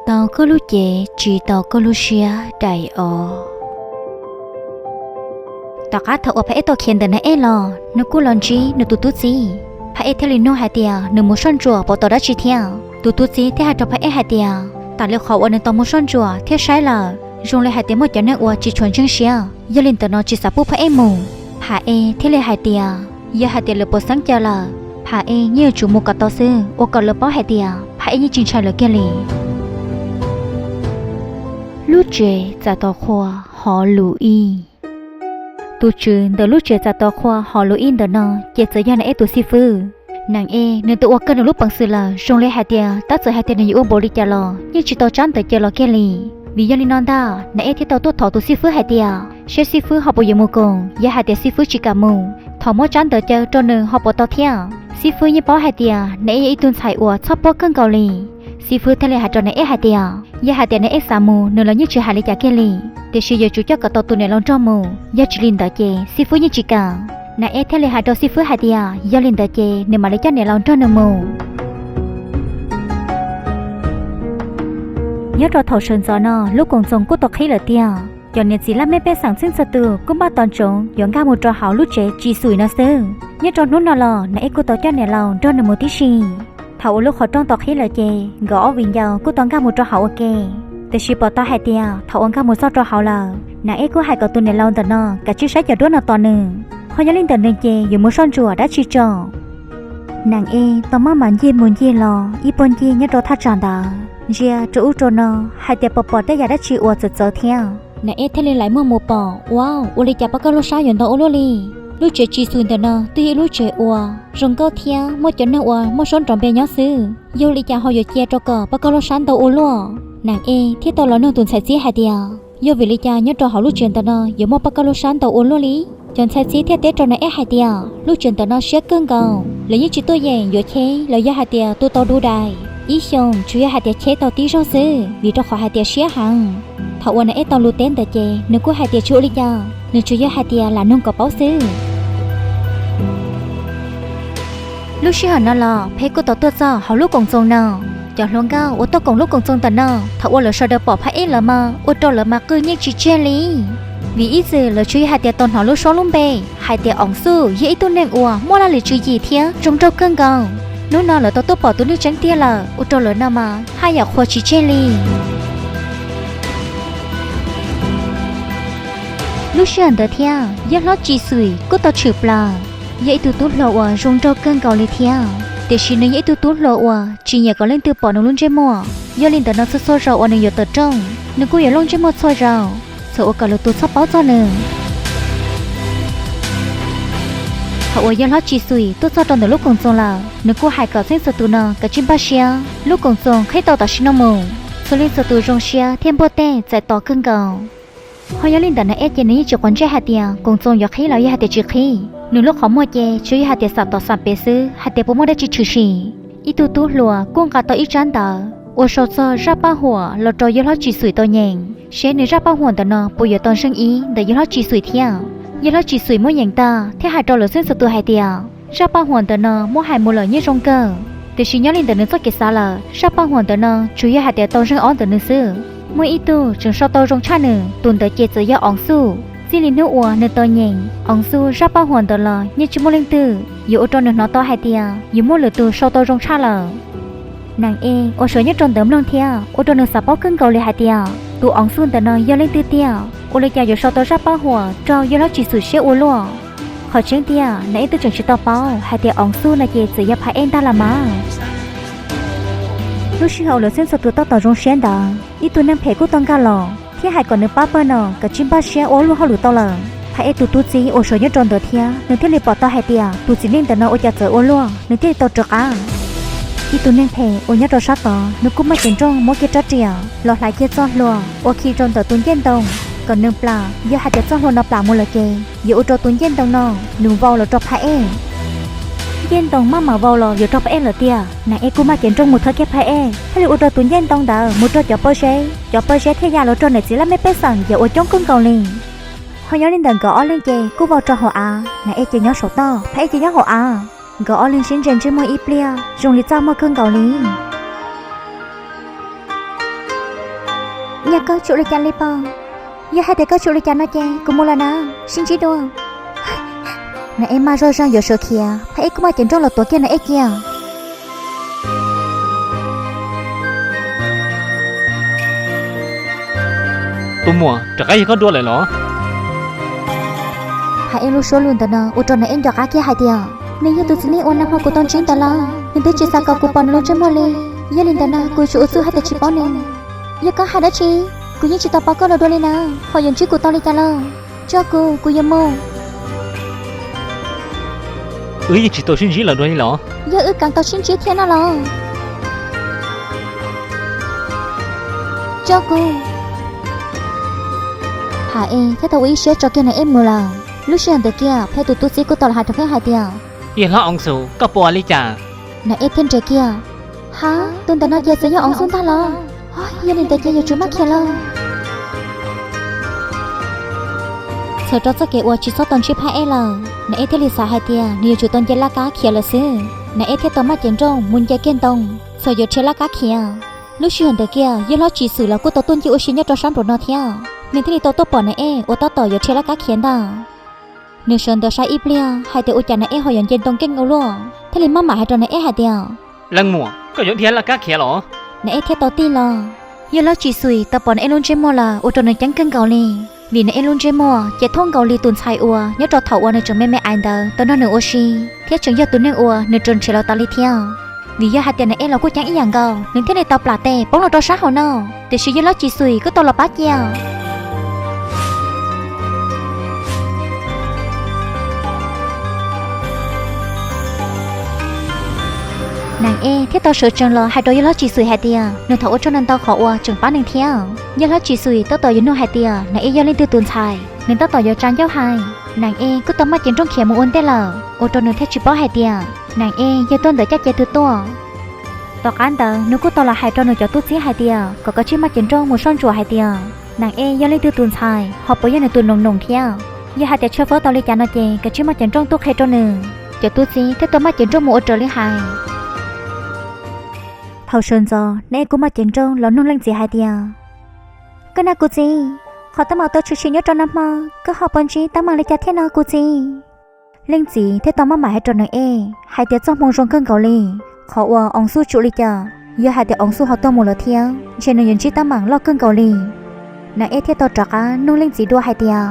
Tau koj lub cev tsis tau koj lub siab daim os. Tom qab thaum uas Phaj Ej tau khiav ntawm Nas Ej los, nws kuj los ntsib nws tus tub txib. Phaj Ej thiaj li nug hais tias nws mus soj ntsuam puas tau dab tsi thiab. Tus tub txib thiaj hais rau Phaj Ej hais tias, tam li qhov uas nws tau mus soj ntsuam thiab saib lawm, zoo li hais tias muaj cov neeg uas tsis tshua ntseeg siab, yog li ntawm no tsis xav pub Phaj Ej mus. Phaj Ej thiaj li hais tias, yog hais tias lawv puas xeeb caw lawm, Phaj Ej yeej yuav tsum mus kom tau xwb, ua kom lawv paub hais tias Phaj Ej yeej tsis ntshai lawv kiag li. Lub tsev txais tos qhua Hov Lus Ib. Tus tswv ntawm lub tsev txais tos qhua Hov Lus Ib ntawm no ces txawm yog Nas Ej tus xib fwb. Nas Ej nws twb ua kawg nws lub peev xwm lawm, zoo li hais tias tab txawm hais tias nws yuav ua npaum li cas los yeej tsis tau tsab ntawv caw los kiag li. Vim yog li no ntag, Nas Ej thiaj tau tuaj thov tus xib fwb hais tias, seb xib fwb ho puas yuav mus koom, yog hais tias xib fwb tsis kam mus, thov muab tsab ntawv caw rau nws ho puas tau thiab. Xib fwb yeej paub hais tias Nas Ej yog ib tug ntxhais uas txhob pob kawg nkaus li. Xib fwb thiaj li hais rau Nas Ej hais tias, yog hais tias Nas Ej xav mus, nws los yeej tsis hais li cas kiag li, tiam sis yuav tsum coj kom tau tus niam laus nrog mus, yog tsis li ntawd ces xib fwb yeej tsis kam. Nas Ej thiaj li hais rau xib fwb hais tias yog li ntawd ces nws mam li coj niam laus nrog nws mus. Nyob rau thaum sawv ntxov no lub koom txoos kuj tau qhib lawm tiag. Cov niam txiv laj mej pej xeem txheej txhua tus kuj npaj tos ntsoov yuav nkag mus rau hauv lub tsev Tsis Xum no xwb. Nyob rau hnub no los Nas Ej kuj tau coj niam laus nrog nws mus tib si. Thaum uas lub qhov rooj tau qhib lawm ces nkawd ob viv ncaus kuj tau nkag mus rau hauv ua ke. Tiam sis pom tau hais tias thaum uas nkag mus txog rau hauv lawm, Nas Ej kuj hais kom tus niam laus ntawm no kav tsij saib cov duab no tos nws, ho yog li ntawm nws ces yuav mus soj ntsuam dab tsi tso. Nas Ej tau maj mam ncig mus ncig los ib puag ncig nyob rau thaj tsam ntawd, ntsia rau ub rau no hais tias puas pom tej yam dab tsi uas txawv txawv thiab. Nas Ej thiaj li lais muag mus pom, ua, ua li cas pab koj lub sab yuav ntau ua luaj li. Lub tsev Tsis Xum ntawm no twb yog ib lub tsev uas zoo nkauj thiab muaj cov neeg uas muaj suab nrov npe nyob xwb, yog li cas ho yuav cia rau kom pab koj lub sab ntau ua luaj. Nas Ej thiaj tau los nug tus ntxhais txib hais tias, yog vim li cas nyob rau hauv lub tsev ntawm no yuav muaj pab koj lub sab ntau ua luaj li? Cov ntxhais txib thiaj teb rau Nas Ej hais tias, lub tsev ntawm no siab kawg nkaus, lawv yeej tsis tuaj yeem yuav cheb los yog hais tias tu tau du dais. Ib xyoos tsuas yog hais tias cheb tau tib zaug xwb, vim rau qhov hais tias siab heev. Thaum uas Nas Ej tau lus teb ntawd ces nws kuj hais tias tsis ua li cas, nws tsuas yog hais tias lam nug kom paub xwb. Lub sij hawm no los Phaj Ej kuj tau tuaj txog hauv lub koom txoos no. Cov hluas nkauj uas tuaj koom lub koom txoos ntawm no, thaum uas lawv sawv daws pom Phaj Ej lawm mas ua rau lawv mas qw nyeej tsis tseg li. Vim ib txwm lawv tsuas yog hais tias tau hnov lub suab lub npe hais tias Oom Xub yog ib tug neeg uas muaj laj lim tswv yim thiab zoo nraug kawg nkaus. Hnub no lawv tau tuaj pom tus neeg tseeb tiag lawm, ua rau lawv no mas haj yam qhuas tsis tseg li. Lub sij hawm ntawd thiab yawg hlob Tsis Xum kuj tau tshwm plaws. Yog ib tug tub hluas uas zoo nraug kawg nkaus li thiab, tiam sis nws yog ib tug tub hluas uas tsis nyiam kom leej twg pom nws lub ntsej muag. Yog li ntawd no txhua txhua zaus uas nws yuav tawm rooj, nws kuj yuav looj ntsej muag txhua zaus, txhawm ua kom lwm tus txhob paub txog nws. Thaum uas yawg hlob Tsis Xum tuaj txog rau ntawm lub koom txoos lawm, nws kuj hais kom txheej txhua tus no kav tsij npaj siab, lub koom txoos qhib tau tam sim no mus. Txhua leej txhua tus zoo siab thiab npuaj tej txais tos kawg nkaus. Ho yog li ntawm Nas Ej ces nws yeej tsis quav ntsej hais tias koom txoos yuav qhib los yog hais tias tsis qhib. Nws lub qhov muag ces tsuas yog hais tias xam tom xam pem xwb, hais tias puas muaj dab tsi tshwm sim. Ib tug tub hluas kuj nqa tau ib tsab ntawv uas sau txog zaj paj huam los rau yawg hlob Tsis Xum tau nyeem, seb nws zaj paj huam ntawm no puas yuav tau zeej ib ntawm yawg hlob Tsis Xum thiab. Yawg hlob Tsis Xum muab nyeem tag thiab hais rau lawv txheej txhua tus hais tias, zaj paj huam ntawm no muab hais mus lawm yeej zoo kawg, tiam sis nyob li ntawm nws txoj kev xav lawm, zaj paj huam ntawm no tsuas yog hais tias tau zeej ob ntawm nws xwb. Muaj ib tug tseem sau tau zoo tshaj nws, tus ntawd ces txawm yog Oom Xub. Txij li hnub uas nws tau nyeem Oom Xub zaj paj huam ntawd los yeej tsis muaj leej twg yuav ua rau nws hnov tau hais tias yuav muaj lwm tus sau tau zoo tshaj lawm. Nas Ej uas sawv nyob rau ntawd mloog thiab ua rau nws xav paub kawg nkaus li hais tias tus Oom Xub ntawm no yog leej twg tiag, ua li cas yuav sau tau zaj paj huam raug yawg hlob Tsis Xum siab ua luaj. Qhov tseeb tiag Nas Ej twb tseem tsis tau paub hais tias Oom Xub no ces txawm yog Phaj Ej ntag los mas. Lub sij hawm uas lawv txheej txhua tus tab tom zoo siab ntawd, ib tug neeg phem kuj tau nkag los thiab hais kom nws pab pawg no kav tsij npaj siab ua luaj hauj lwm tau lawm. Phaj Ej tus tub txib uas sawv nyob rau ntawd thiab nws thiaj li pom tau hais tias tus txiv neej ntawm no ua cas txawv ua luaj, nws thiaj li tau rov qab. Ib tug neeg phem uas nyob rau sab tod nws kuj maj cev nrooj muab kiag rab riam los hlais kiag txoj hlua uas khi rau ntawm tus ncej ntoo kom nws plam, yog hais tias txoj hlua no plam mus lawm ces yuav ua rau tus ncej ntoo no nws vau los rau Phaj Ej. Ncej ntoo maj mam vau los yuav raug Phaj Ej lawm tiag, Nas Ej kuj maj cev nrooj mus thawb kiag Phaj Ej thiaj li ua rau tus ncej ntoo ntawd mus raug cov pob zeb, cov pob zeb thiaj ya los raug niam txiv laj mej pej xeem yam uas coob kawg nkaus li. Ho nyob li ntawm nkawd ob leeg ces kuj vau rau hauv av, Nas Ej ces nyob saum toj, Phaj Ej ces nyob hauv av. Nkawd ob leeg sib ntsia ntsej muag ib pliag zoo li txaj muag kawg nkaus li. Yog koj tsis ua li cas li pom, yog hais tias koj tsis ua li cas no ces kuv mus lawm na, sib ntsib dua. Nas Ej maj zoj zeeg yuav sawv khiav, Phab Ej kuj maj cev nrooj los tuav kiag Nas Ej kiag. Tus muam, rov qab yog koj dua lawm los? Phab Ej lub suab lus ntawm no ua rau Nas Ej nco qab kiag hais tias, nws yog tus txiv neej uas nag hmo kuv tau ntsib ntawd los nws twb tsis xav kom kuv pom nws lub ntsej muag li. Yog li ntawd no kuv yuav tsum ua txuj hais tias tsis paub nws. Yog koj hais dab tsi? Kuv yeej tsis tau paub koj los dua li na, ho yuav ntsib kuv tau li cas lauj? Tso kuv, kuv yuav mus. Wb yeej tsis tau sib ntsib lawm dua li los? Yog wb kheev tau sib ntsib thiab no los? Tso kuv. Phab Ej thiaj tau ua ib siab tso kiag Nas Ej mus lawm. Lub sij hawm ntawd kiag Phab Ej tus tub txib kuj tau los hais rau Phab Ej hais tias, yawg hlob Oov Xus, koj pom li cas? Nas Ej thiaj nres kiag, ha, tus ntawm no ces txawm yog Oov Xus ntag los? Yog li ntawd ces yuav tsum maj khiav lawm. Txhawm rau txoj kev uas tsis txhob tau ntsib Phab Ej lawm, Nas Ej thiaj li xav hais tias nws yuav tsum tau nce laj kab khiav lawm xwb. Nas Ej thiaj tau maj cev nrooj mus nce kiag ntoo, txawm yuav rhiav laj kab khiav. Lub sij hawm ntawd kiag yawg hlob Tsis Xwm los kuj tau tuaj ncig ua si nyob rau sab nraum no thiab, nws thiaj li tau tuaj pom Nas Ej uas tab tom yuav rhiav laj kab khiav ntag. Nws sawv ntawd saib ib pliag hais tias ua cas Nas Ej ho yuav nce ntoo nkeej ua luaj, thiaj li maj mam hais rau Nas Ej hais tias, leej muam, koj yuav dhia laj kab khiav los? Nas Ej thiaj tau tig los. Yawg hlob Tsis Xwm tau pom Nas Ej lub ntsej muag lawm ua rau nws ceeb kawg nkaus li, vim Nas Ej lub ntsej muag ces thooj nkaus li tus ntxhais uas nyob rau thaum uas nws tseem me me ais ntawd tau nrog nws ua si, thiab tseem yog tus neeg uas nws raug nrhiav los tas li thiab. Vim yog hais tias Nas Ej los kuj ceeb ib yam nkaus, nws thiaj li tau plam tes poob los rau sab hauv no, tiam sis yawg hlob Tsis Xwm kuj tau los pab cia. Nas Ej thiaj tau sawv tsees los hais rau yawg hlob Tsis Xwm hais tias nws thov ua tsaug ntau ntau qhov uas tseem pab nws thiab. Yawg hlob Tsis Xwm tab tom yuav nug hais tias Nas Ej yog leej twg tus ntxhais, nws tab tom yuav tsa ncauj hais. Nas Ej kuj tau maj cev nrooj khiav mus ua ntej lawm, ua rau nws thiaj tsis paub hais tias Nas Ej yog tuaj ntawm caj ces twg tuaj. Tom qab ntawd nws kuj tau los hais rau nws cov tub txib hais tias kom kav tsij maj cev nrooj mus soj ntsuam hais tias Nas Ej yog leej twg tus ntxhais, ho puas yog nws tus noos noos thiab. Yog hais tias tshawb fawb tau li cas no ces kav tsij maj cev nrooj tuaj qhia rau nws. Cov tub txib thiaj tau maj cev nrooj mus ua raws li hais. Thaum sawv ntxov Nas Ej kuj maj cev nrooj los nug leej txiv hais tias, koj na kuv txiv, qhov teeb meem tau tshwm sim nyob rau nag hmo, koj ho puas ntsib teeb meem li cas thiab no kuv txiv? Leej txiv thiaj tau maj mam hais rau Nas Ej hais tias txoj hmoo zoo kawg nkaus li, qhov uas Oov Xub tsis ua li cas, yog hais tias Oov Xub ho tuag mus lawm thiab ntshe nws yuav ntsib teeb meem loj kawg nkaus li. Nas Ej thiaj tau rov qab nug leej txiv dua hais tias,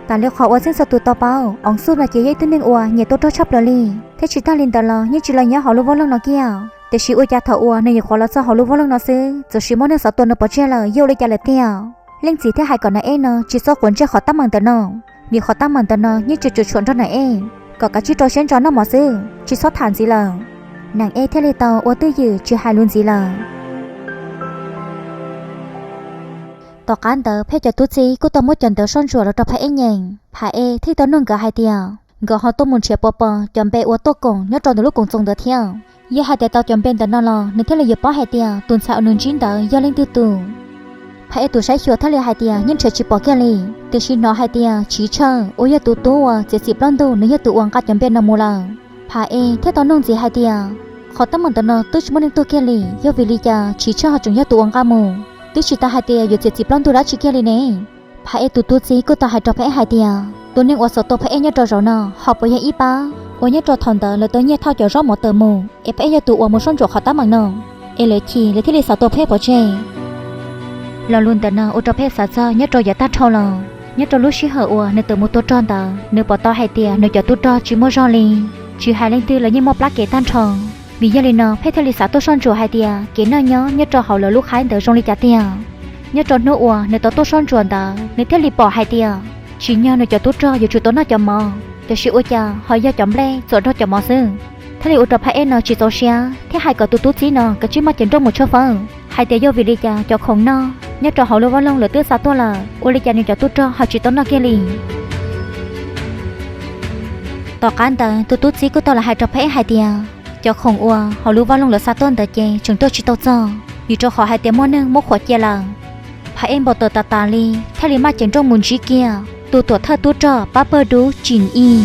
tas li qhov uas txheej txhua tus tau paub, Oov Xub no ces yog ib tug neeg uas nyiam tua rog tshaj plaws li, thiab tsis tag li ntawd los yeej tsis los nyob hauv lub vaj loog no kiag. Tiam sis ua cas thaum uas nws nyuam qhuav los txog hauv lub vaj loog no xwb, txawm sis muaj neeg xav tua nws pov tseg lawm, yog ua li cas lawm tiag? Leej txiv thiaj hais kom Nas Ej no tsis txhob quav ntsej qhov teeb meem ntawm no, vim qhov teeb meem ntawm no yeej tseem tshuam tshuam nrog Nas Ej, kom kav tsij rau siab ntso noj mov xwb, tsis txhob tham ntxiv lawm. Nas Ej thiaj li tau ua twj ywm tsis hais lus ntxiv lawm. Tom qab ntawd Phab Ej cov tub txib kuj tau muab cov ntawv soj ntsuam los rau Phab Ej nyeem. Phab Ej thiaj tau nug nkawd hais tias nkawd ho tuaj mus nrhiav puas pom cov npe uas tuaj koom nyob rau ntawm lub koom txoos ntawd thiab. Yog hais tias tau cov npe ntawm no los nws thiaj li yuav paub hais tias tus ntxhais uas nws ntsib ntawd yog leej twg tus. Phab Ej tus saib xyuas thiaj li hais tias yeej nrhiav tsis pom kiag li, tiam sis hnov hais tias Tshiv Tshawj uas yog tus tub uas txiav txim plaub ntug nws yog tus uas nqa cov npe no mus lawm. Phab Ej thiaj tau nug ntxiv hais tias, qhov teeb meem ntawm no twb tsis muaj neeg tuag kiag li, yog vim li cas Tshiv Tshawj ho tseem yog tus uas nqa mus, twb tsis tas hais tias yuav txiav txim plaub ntug dab tsi kiag li ne? Phab Ej tus tub txib kuj tau hais rau Phab Ej hais tias tus neeg uas xav tua Phab Ej nyob rau zaum no ho puas yog ib pab uas nyob rau thaum ntawd lawv tau nyiag thauj cov zaub mov tawm mus, es Phab Ej yog tus uas mus soj ntsuam qhov teeb meem no, es lawv chim lawv thiaj li xav tua Phab Ej pov tseg. Lo lus ntawm no ua rau Phab Ej xav txog nyob rau yav tag nrho los, nyob rau lub sij hawm uas nws tawm mus tua rog ntawd nws pom tau hais tias nws cov tub rog tsis muaj zog li, tsis hais leej twg los yeej muaj plab kev tag nrho. Vim yog li no Phab Ej thiaj li xav tuaj soj ntsuam hais tias kev noj nyob nyob rau hauv lawv lub qhaib ntawd zoo li cas tiag. Nyob rau hnub uas nws tau tuaj soj ntsuam ntawd nws thiaj li pom hais tias tsim nyog nws cov tub rog yuav tsum tau noj cov mov, tiam sis ua cas ho yog cov nplej txuam nrog cov mov xwb. Thiaj li ua rau Phab Ej no tsis txaus siab thiab hais kom tus tub txib no kav tsij maj cev nrooj mus tshawb fawb hais tias yog vim li cas cov khoom noj nyob rau hauv lub vaj loog lawv twb xa tuaj lawm, ua li cas nws cov tub rog ho tsis tau noj kiag li. Tom qab ntawd tus tub txib kuj tau los hais rau Phab Ej hais tias cov khoom uas hauv lub vaj loog lawv xa tuaj ntawd ces tseem tuaj tsis tau txog, vim rau qhov hais tias muaj neeg muab khuam cia lawm. Phab Ej npau taws tas tas li thiaj li maj cev nrooj mus ntsib kiag tus tuam thawj tub rog pab pawg dub Tsim Ij.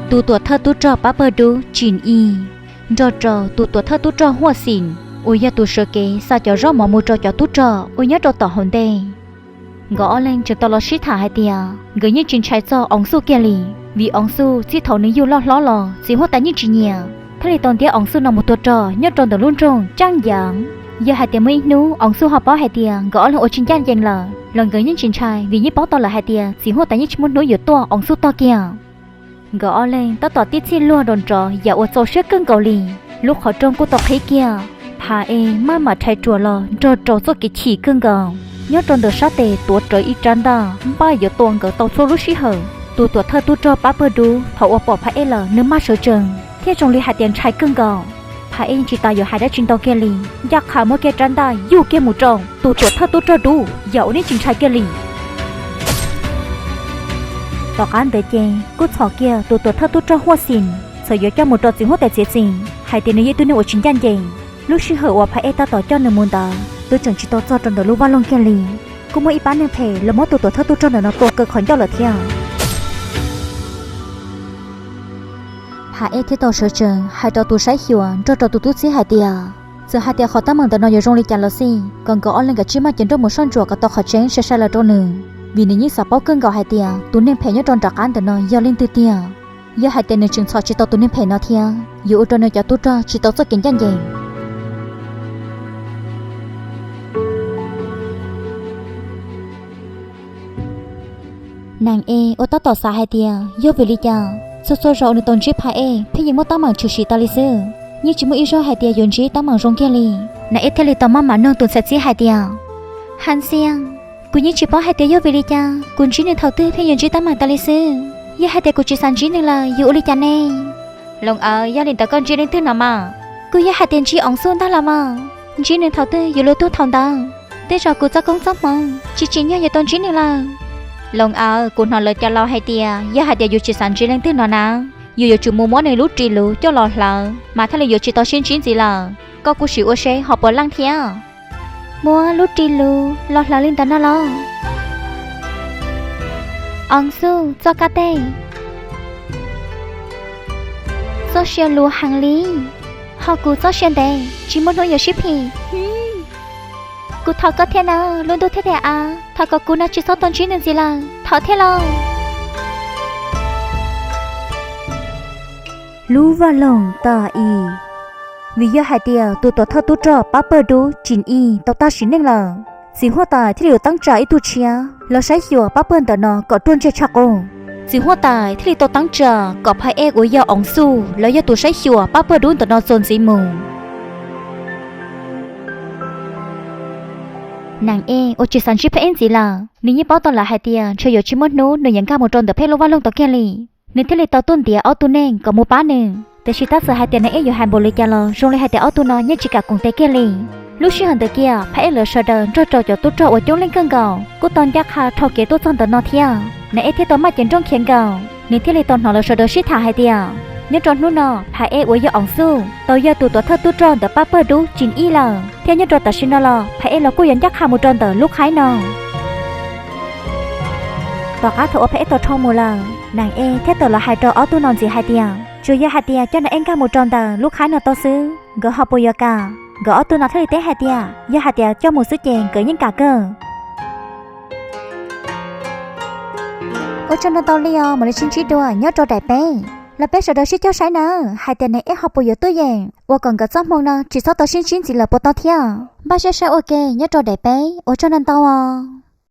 Tus tuam thawj tub rog pab pawg dub Tsim Ij nrog rau tus tuam thawj tub rog Huaj Xim uas yog tus sawv kev xa cov zaub mov mus rau cov tub rog uas nyob rau tom hauv ntej. Nkawd ob leeg tseem tau los sib tham hais tias nkawd yeej tsis ntshai txog Oov Xuj kiag li, vim Oov Xuj txij thaum nws yug loj hlob los txiv huab tais yeej tsis nyiam, thiaj li tau ntiab Oov Xuj no mus tua rog nyob rau ntawm lub nroog Caj Yaav. Yog hais tias muaj ib hnub Oov Xuj ho paub hais tias nkawd ob leeg ua tsis ncaj ncees lawm los nkawd yeej tsis ntshai, vim yeej paub tau lawm hais tias txiv huab tais yeej tsis muaj hnub yuav tuaj Oov Xuj tog kiag. Nkawd ob leeg tab tom tib txhij luag nrov nrov yam uas txaus siab kawg nkaus li. Lub qhov rooj kuj tau qhib kiag, Phav Ej maj mam rhais ruam los nrog rau txoj kev chim kawg nkaus. Nyob rau ntawm sab tes tuav rawv ib rab ntaj npaj yuav tua nkawd tau txhua lub sij hawm. Tus tuam thawj tub rog pab pawg dub thaum uas pom Phav Ej lawm nws maj sawv tsees thiab zoo li hais tias ntshai kawg nkaus. Phav Ej yeej tsis tas yuav hais dab tsi ntau kiag li, ncaj qha muab kiag rab ntaj yug kiag mus rau tus tuam thawj tub rog dub yam uas nws tsis ntshai kiag li. Tom qab ntawd ces kuj txhom kiag tus tuam thawj tub rog Huaj Xim txawm yuav coj mus rau txiv huab tais txiav txim hais tias nws yog ib tug neeg uas tsis ncaj ncees. Lub sij hawm uas Phav Ej tab tom coj nws mus ntawd twb tseem tsis tau txog rau ntawm lub vaj loog kiag li, kuj muaj ib pab neeg phem los muab tus tuam thawj tub rog ntawm no tua kaw qhov ncauj lawm thiab. Phav Ej thiaj tau sawv tsees hais rau tus saib xyuas nrog rau tus tub txib hais tias, txawm hais tias qhov teeb meem ntawm no yuav zoo li cas los xij, kom nkawd ob leeg kav tsij maj cev nrooj mus soj ntsuam kom tau qhov tseeb sai sai los rau nws, vim nws yeej xav paub kawg nkaus hais tias tus neeg phem nyob rau nram qab ntawm no yog leej twg tiag. Yog hais tias nws tseem txhom tsis tau tus neeg phem no thiab yuav ua rau nws cov tub rog tsis tau txoj kev ncaj ncees. Nees Es ua tab tom xav hais tias yog vim li cas txhua txhua zaus uas nws tau ntsib Phav Ej pheej yeej muaj teeb meem tshwm sim tas li xwb, yeej tsis muaj ib zaug hais tias yuav ntsib teeb meem zoo kiag li. Nees Es thiaj li tau maj mam nug tus ntxhais txib hais tias, Has Xias, kuv yeej tsis paub hais tias yog vim li cas kuv ntsib nws thaum twg pheej yuav ntsib teeb meem tas li xwb. Yog hais tias kuv tsis xav ntsib nws lawm yuav ua li cas ne? Loos Awv, yog li ntawd koj ntsib leej twg no mas? Kuv yog hais tias ntsib Oov Xub ntag los mas, ntsib nws thaum twg yuav luag tuag thaum ntawd. Tej zaum kuv txoj koob txoj hmoov tsis tsim nyog yuav tau ntsib nws lawm. Loos Awv, kuv hnov lawv cov laus hais tias yog hais tias yus tsis xav ntsib leej twg no na, yus yuav tsum mus muab nws lub ris luv coj los hlawv mas thiaj li yuav tsis tau sib ntsib ntxiv lawm. Koj kuj sim ua seb ho puas leej thiab. Muab lub ris luv los hlawv li ntawd no los? Oov Xub, txoj kab tej, txoj sia luv heev li, ho kuv txoj sia ntev tsis muaj hnub yuav sib phim. Kuv thov koj thiab na, lub ntuj thiab daim av, thov kom kuv no tsis txhob tau ntsib nws ntxiv lawm, thov thiab lauj. Lub vaj loog tas i. Vim yog hais tias tus tuam thawj tub rog pab pawg dub Tsis Ij tau tag sim neej lawm, txiv huab tais thiaj li yuav teeb tsa ib tug tshiab los saib xyuas pab pawg ntawm no kom ruaj ntseg tshaj qub. Txiv huab tais thiaj li tau teeb tsa kom Phab Ej uas yog Oov Xub los yog tus saib xyuas pab pawg dub ntawm no txuas ntxiv mus. Nees Ej uas tsis xav ntsib Phab Ej ntxiv lawm, nws yeej paub tau lawm hais tias ntshe yuav tsis muaj hnub nws yuav nkag mus rau ntawm Phab Ej lub vaj loog tau kiag li. Nws thiaj li tau tuaj ntiav ob tug neeg kom mus pab nws, tiam sis tab txawm hais tias Nees Ej yuav hais npaum li cas los zoo li hais tias ob tug no yeej tsis kam koom tes kiag li. Lub sij hawm ntawd kiag Phab Ej lawv sawv daws nrog rau cov tub rog uas coob leej kawg nkaus kuj tau ncaj qha dhau kev tuaj txog ntawm no thiab. Nees Ej thiaj tau maj cev nrooj khiav nkaus, nws thiaj li tau hnov lawv sawv daws sib tham hais tias nyob rau hnub no Phab Ej uas yog Oov Xub tau yog tus tuam thawj tub rog ntawm pab pawg dub Tsis Ij lawm, thiab nyob rau tam sim no los Phab Ej los kuj yuav ncaj qha mus rau ntawm lub khaib no. Tom qab thaum uas Phab Ej tau dhau mus lawm, Nees Ej thiaj tawm los hais rau ob tug no ntxiv hais tias tsuas yog hais tias coj Nees Ej nkag mus rau ntawm lub khaib no tau xwb, nkawd ho puas yuav kam? Nkawd ob tug no thiaj li teb hais tias yog hais tias coj mus xwb ces nkawd yeej kam kawg. Ua tsaug ntau ntau li os, mam li sib ntsib dua nyob rau daim peb los peb sawv daws sib cog saib nawb hais tias Nees Ej ho puas yuav tuaj yeem ua kom nkawd txoj hmoo no tsis txhob tau sib ntsib ntxiv lawm puas tau thiab. Npaj siab saib ua ke nyob rau daim peb, ua tsaug ntau ntau os.